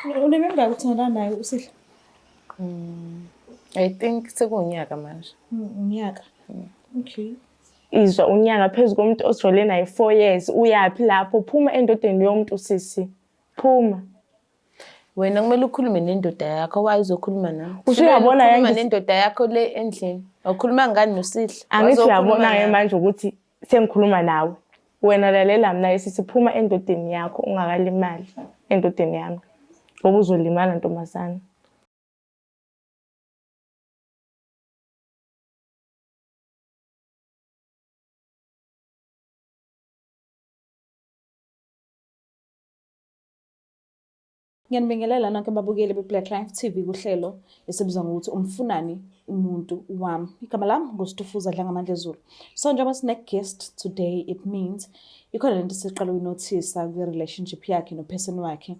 Unemingaki uthandana naye uSihle? I think sekuwunyaka manje. Unyaka. Okay. Izwa unyaka phezu komuntu ojole naye 4 years, uyaphi lapho? Phuma endodeni yomuntu, sisi, phuma. Wena kumele ukhulume nendoda yakho, waye uzokhuluma nami. Usuyabona Ukhuluma nendoda yakho le endlini. Awukhuluma ngani noSihle? Angithi Wazokhuluma uyabona-ke nami. manje ukuthi sengikhuluma nawe. Wena lalela mina, sisi, phuma endodeni yakho ungakalimali endodeni yami, ngoba uzolimala, ntombazane. Ngiyanibingelela nonke babukeli be-Black Life TV kuhlelo esibizwa ngokuthi Umfunani Umuntu Wami. Igama lami nguSitufuza Dlangamandla Zulu. So njengoba sine-guest today, it means ikhona lento esiqala ukuyinothisa kwi-relationship yakhe no-person wakhe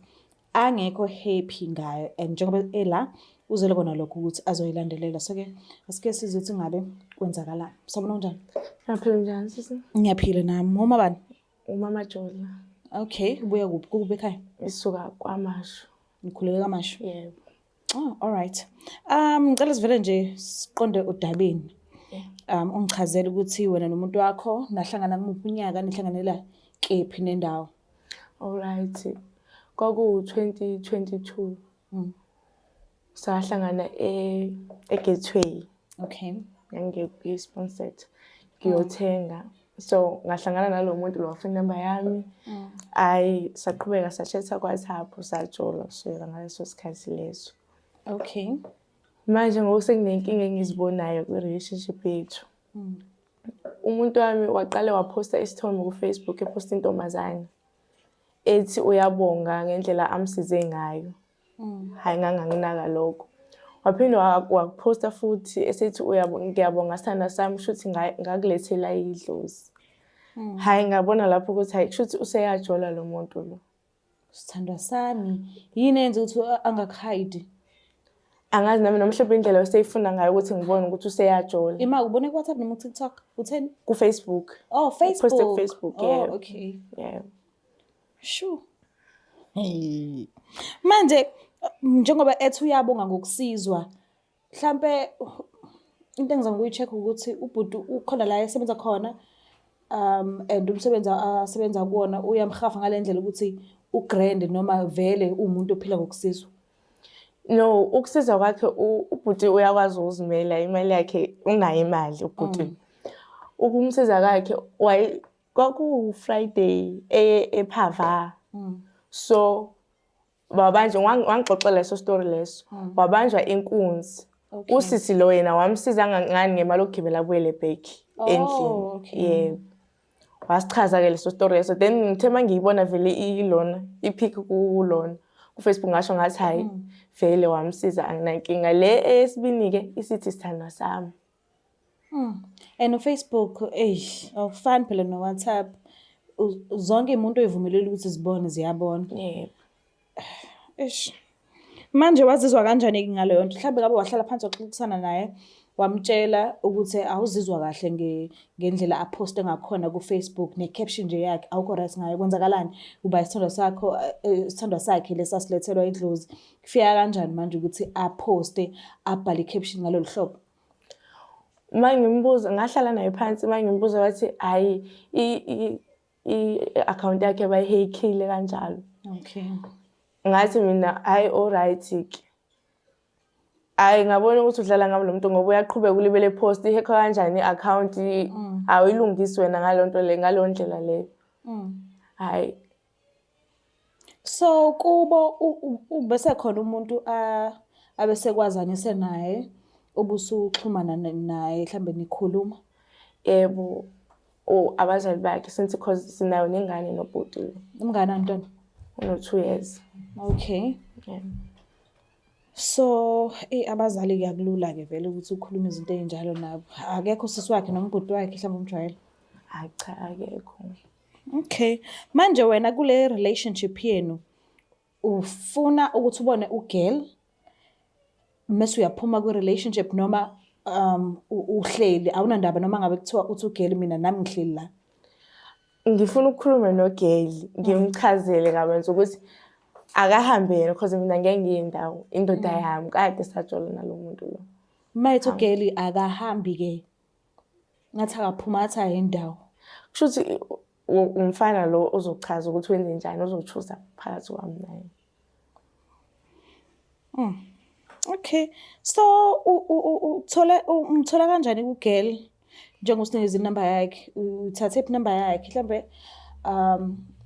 angekho happy ngayo, and njengoba ela uzele kona lokho ukuthi azoyilandelela. So-ke asike sizwe ukuthi ngabe kwenzakalani. Sabona, kunjani? Ngiyaphila, njani, sisi? Ngiyaphila nami. Uma bani? Umama Jola. Okay, ubuya kuphi? Kukuphi ekhaya? Isuka KwaMashu. Ngikhulele KwaMashu. Yebo. Oh, all right. Ngicela sivele nje siqonde odabeni. Ungichazele ukuthi wena nomuntu wakho nahlangana kumuphi unyaka, nihlanganela kephi nendawo. Alright. Kwaku 2022. Sahlangana e eGateway. Ngangiyi-sponsored. Ngiyothenga. So ngahlangana nalo muntu lo, wafuna inamba yami. Ayi, saqhubeka sachatha ku-WhatsApp, sajola kusukela ngaleso sikhathi leso. Manje ngoku sekunenkinga engizibonayo kwi-relationship yethu. Umuntu wami waqale waphosta isithombe ku-Facebook, ephosta intombazane ethi uyabonga ngendlela amsize ngayo. Hhayi, nganganginaka lokho. Waphinde wakuphosta futhi esethi ngiyabonga sithandwa sami, kushuthi ngakulethela idlozi. Hhayi, ngabona lapho ukuthi hhayi, kushuthi useyajola lo muntu lo. Sithandwa sami, yini eyenza ukuthi angakuhide? Angazi nami, noma mhlawumbe indlela oseyifuna ngayo ukuthi ngibone ukuthi useyajola. Ima ubone ku-WhatsApp noma ku-TikTok? Utheni? Ku-Facebook. Oh, Facebook. Uposte ku-Facebook, Oh, yeah. okay. Yeah. Sure. Hey. Manje njengoba ethi uyabonga ngokusizwa, mhlambe into engizama ukuyi-check ukuthi ubhuti ukhona la esebenza khona, and umsebenzi asebenza kuwona uyamhafa ngale ndlela ukuthi ugrand, noma vele uwumuntu ophila ngokusizwa? No, ukusiza kwakhe, ubhuti uyakwazi ukuzimela, imali yakhe unayo imali ubhuti. Ukumsiza kwakhe, kwaku-Friday eye ephava. So wabanjwa, wangixoxela leso story leso. Wabanjwa inkunzi. Usisi lo yena wamsiza ngani ngemali yokugibela abuyele back endlini. Yebo. Wasichaza-ke leso story leso. Then ngithe uma ngiyibona vele ilona ipic kulona ku-Facebook, ngasho ngathi hhayi, vele wamsiza, anginankinga. Le eyesibini-ke isithi sithandwa sami. And uFacebook, eish, awufani phela no-WhatsApp. Zonke imuntu oyivumelele ukuthi zibone ziyabona. Yebo. Eish. Manje wazizwa kanjani ngaleyo nto? Mhlawumbe ngabe wahlala phansi waxoxisana naye, wamtshela ukuthi awuzizwa kahle ngendlela aphoste ngakhona ku-Facebook ne-caption nje yakhe, awukho right ngayo, kwenzakalani? Uba isithandwa sakho, isithandwa sakhe lesasilethelwa idlozi. Kufika kanjani manje ukuthi aphoste, abhale i-caption ngalolu hlobo? Uma ngimbuza, ngahlala naye phansi, uma ngimbuza wathi hhayi, i-akhawunti yakhe bayihackile kanjalo. Ngathi mina hhayi, alright-ke. Hhayi, ngabona ukuthi udlala ngami lo muntu ngoba uyaqhubeka ulibele post, ihackwa kanjani i-akhawunti, awuyilungisi wena ngaleyo nto le, ngaleyo ndlela leyo. Hhayi. So kubo bese khona umuntu abesekwazanise naye, ubusuxhumana naye, mhlambe nikhuluma? Yebo, abazali bakhe, since cause sinayo nengane nobhuti lo. Umngane ntwana? Uno-2 years. Okay. Yeah. So, abazali kuyakulula-ke vele ukuthi ukhulume izinto ey'njalo nabo. Akekho usisi wakhe noma ubhuti wakhe mhlawumbe umjwayele? Hayi cha, akekho. Okay. Manje wena kule relationship yenu ufuna ukuthi ubone ugirl mase uyaphuma kwi-relationship, noma uhleli awunandaba noma ngabe kuthiwa uthi ugirl mina nami ngihleli la? Ngifuna ukukhuluma nogirl, ngimchazele kabanzi ukuthi Akahambe yena cause mina ngeke ngiye ndawo. Indoda yami kade sajola nalo muntu lo. Mayethi ugeli akahambi ke. Ngathi akaphuma athi aye indawo. Kusho ukuthi umfana lo ozochaza ukuthi wenze njani uzochuza phakathi kwami naye. Okay. So uthole umthola kanjani ku-girl njengoba usinikeza inamba yakhe uthathe phi inamba yakhe mhlambe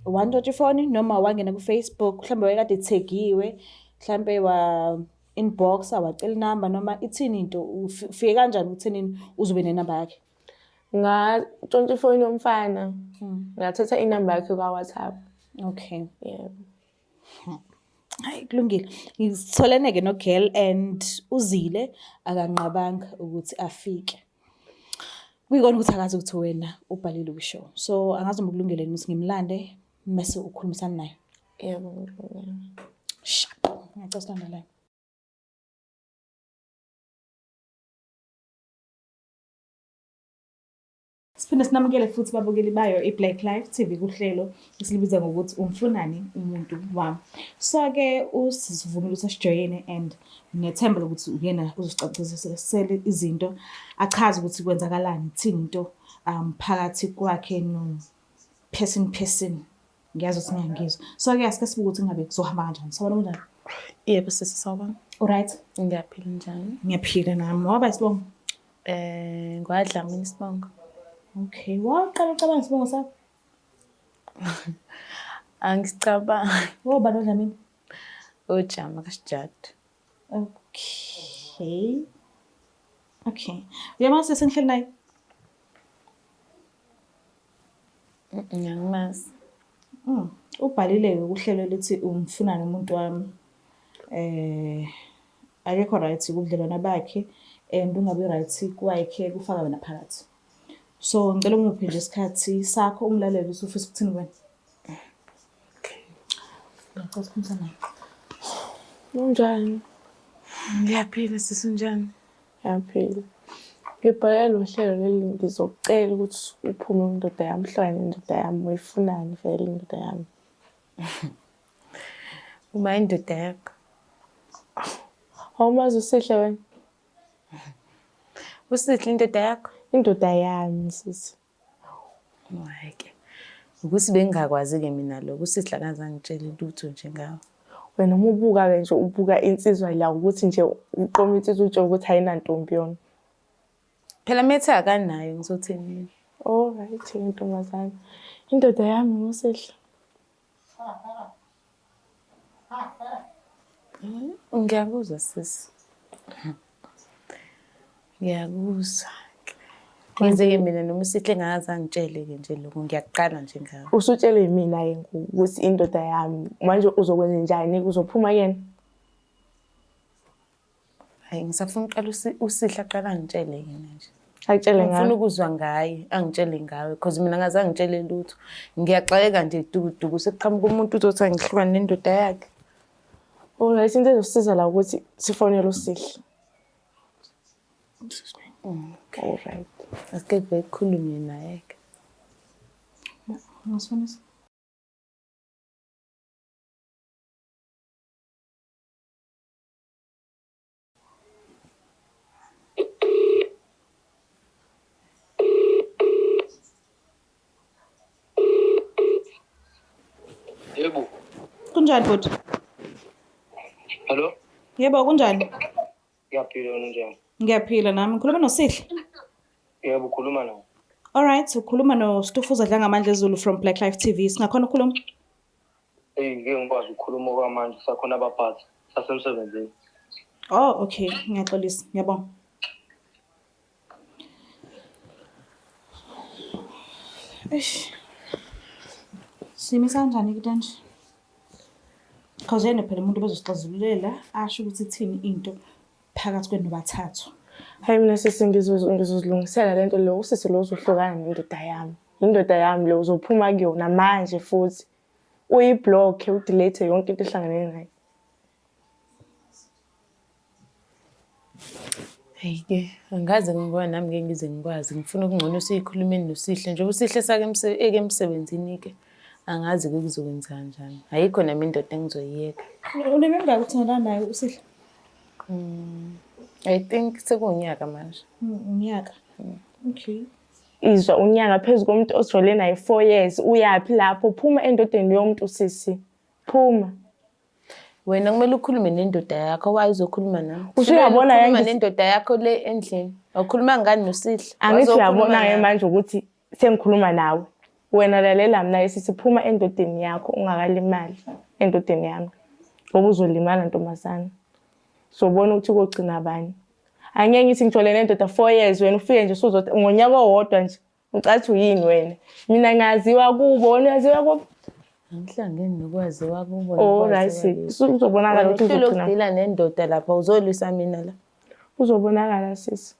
wantshontsha ifoni noma wangena ku-Facebook mhlambe wayekade ethegiwe mhlambe wa inboxa wacela inamba noma ithini into ufike kanjani ukuthenini uzobe nenamba yakhe? Ngatshontsha ifoni yomfana. Ngathatha inamba yakhe kwa-WhatsApp. Okay. Yebo. Hayi kulungile. Ngisitholene-ke no-girl and uzile akanqabanga ukuthi afike. Kuyikona ukuthi akazi ukuthi wena ubhalile kwi-show. So angazi noma kulungile yini ukuthi ngimlande mese ukhulumisana naye. Yebo, ngilungile. Sharp. Ngiyacela silandelayo. Siphinde sinamukele futhi babukeli bayo i-Black Life TV kuhlelo esilibiza ngokuthi umfunani umuntu wami. So-ke usivumile ukuthi asijoyine and nginethemba lokuthi uyena uzosicacisela izinto achaze ukuthi kwenzakalani ithini into phakathi kwakhe no person person. Ngiyazi ukuthi niyangizwa. So-ke asike sibuke ukuthi ngabe kuzohamba kanjani. Sawubona kunjani? Yebo sisi sawubona. Alright. Ngiyaphila njani? Ngiyaphila nami. Waba isibongo? NgwaDlamini isibongo. Okay. Waqala ucabanga isibongo sakho? Angisicabangi. Wobani oDlamini? OJama kaSijadu. Okay. Okay. Uyamazi sengihleli naye? Ngiyakumazi. Ubhalile-ke kuhlelo lithi umfuna nomuntu wami. Akekho right kubudlelwane bakhe and ungabi right kwakhe kufaka wena phakathi. So ngicela ungiphe nje isikhathi sakho umlalele ukuthi ufisa ukuthini kuwena. Okay. Ngiyacela ukukhulumisana naye. Unjani? Ngiyaphila sisi unjani? Ngiyaphila. Ngibhalele lo hlelo leli ngizokucela ukuthi uphume kwindoda yami, uhlukane nendoda yami, uyifunani vele indoda yami? Uma indoda yakho. Awumazi uSihle wena? Usihle indoda yakho? Indoda yami sisi. Hhayi-ke. Ukuthi bengingakwazi-ke mina lokho, uSihle akaze angitshele lutho nje ngawe. Wena uma ubuka-ke nje ubuka insizwa la ukuthi nje uqoma insizwa utshele ukuthi ayinantombi yona. Phela methi akanayo ngizothini mina? Alright ntombazane. Indoda yami nguSihle. Ngiyakuzwa sisi. Ngiyakuzwa. Ngize-ke mina noma uSihle engakaze angitshele-ke nje lokho ngiyakuqala nje ngawe. Usutshele mina-ke ukuthi indoda yami manje uzokwenza njani uzophuma kuyena? Hayi ngisafuna uqala uSihle aqala angitshele yena nje. Akutshele Ngifuna ngawe. ukuzwa ngaye, angitshele ngawe because mina ngaze angitshele lutho. Ngiyaxakeka nje dukuduku sekuqhamuka umuntu uzothi angihlukane nendoda yakhe. Alright into ezosiza la ukuthi sifonele uSihle. Alright. Asike kuvele kukhulunywe naye-ke. Ungasifonisa? Yebo. Kunjani bhuti? Hello? Yebo kunjani? Ngiyaphila wena unjani? Ngiyaphila nami. Ngikhuluma noSihle. Yebo ukhuluma naye. Alright, ukhuluma noStufuza Dlangamandla Zulu from Black Life TV. Singakhona ukukhuluma? Eyi ngeke ngikwazi ukukhuluma okwamanje sakhona abaphathi sasemsebenzini. Oh, okay. Ngiyaxolisa. Ngiyabonga. Eish. Simisa kanjani ke nje? Cause yena phela umuntu bezosixazululela asho ukuthi ithini into phakathi kwenu bathathu. Hayi mina sisi ngizozilungisela lento lo usisi lo uzohlukana nendoda yami. Indoda yami lo uzophuma kuyona manje futhi. Uyi-block, udelete yonke into ehlangene naye. Hhayi-ke, angikaze ngibona nami ngeke ngize ngikwazi. Ngifuna okungcono siyikhulumeni noSihle. Njengoba uSihle sake eke emsebenzini-ke. Angazi-ke kuzokwenzeka njani. Ayikho nami indoda engizoyiyeka. Unemingaki uthandana naye uSihle? I think sekuwunyaka manje. Unyaka. Okay. Izwa unyaka phezu komuntu ojole naye 4 years, uyaphi lapho? Phuma endodeni yomuntu, sisi, phuma. Wena kumele ukhulume nendoda yakho. Why uzokhuluma nami? Usuyabona Ukhuluma nendoda yakho le endlini. Awukhuluma ngani noSihle? Angithi Wazokhuluma uyabona-ke nami. manje ukuthi sengikhuluma nawe. Wena lalela mina, sisi, phuma endodeni yakho ungakalimali endodeni yami, ngoba uzolimala, ntombazane. Sobona ukuthi kogcina bani. Angeke ngithi ngijole nendoda 4 years, wena ufike nje usuzothi ngonyaka owodwa nje. Ucathi uyini wena? Mina ngaziwa kubo, wena uyaziwa kubo. Angihlangene nokwaziwa kubo. Oh, right, uzobonakala ukuthi Uhlule uzogcina. ukudila nendoda lapha, uzolwisa mina la. Uzobonakala, sisi.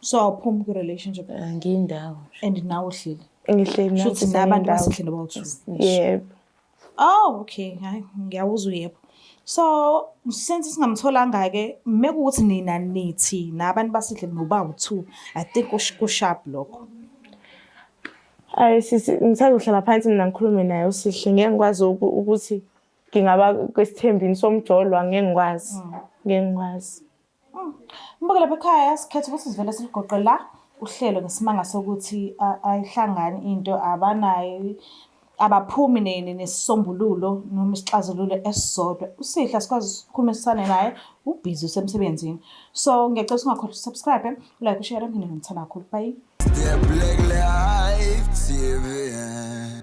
So awuphumi kwi-relationship? Angiyindawo nje. And nawe uhleli? Ngihleli. Shuthi nabantu baSihle nobawu-two? Yebo. Oh, okay. Hayi, ngiyawuzwa yebo. So, since singamtholanga-ke, mekuwukuthi nina nithi nabantu baSihle nobawu-two, I think ku-sharp lokho. Ayi sisi, ngisazohlala phansi mina ngikhulume naye uSihle. Ngeke ngikwazi ukuthi ngingaba kwesithembini somjolo, angeke ngikwazi. Ngeke ngikwazi. Mbuke lapha ekhaya, sikhethe ukuthi sivele siligoqe la uhlelo ngesimanga sokuthi ayihlangani into abanayo, abaphumi nesisombululo noma isixazululo esisodwa. USihle asikwazi ukukhulumisana naye, ubhizi, usemsebenzini. So ngiyacela ukuthi ungakhohlwa usubscribe, like, ushare. Mina ngithanda kakhulu. Bye. The Black Life TV.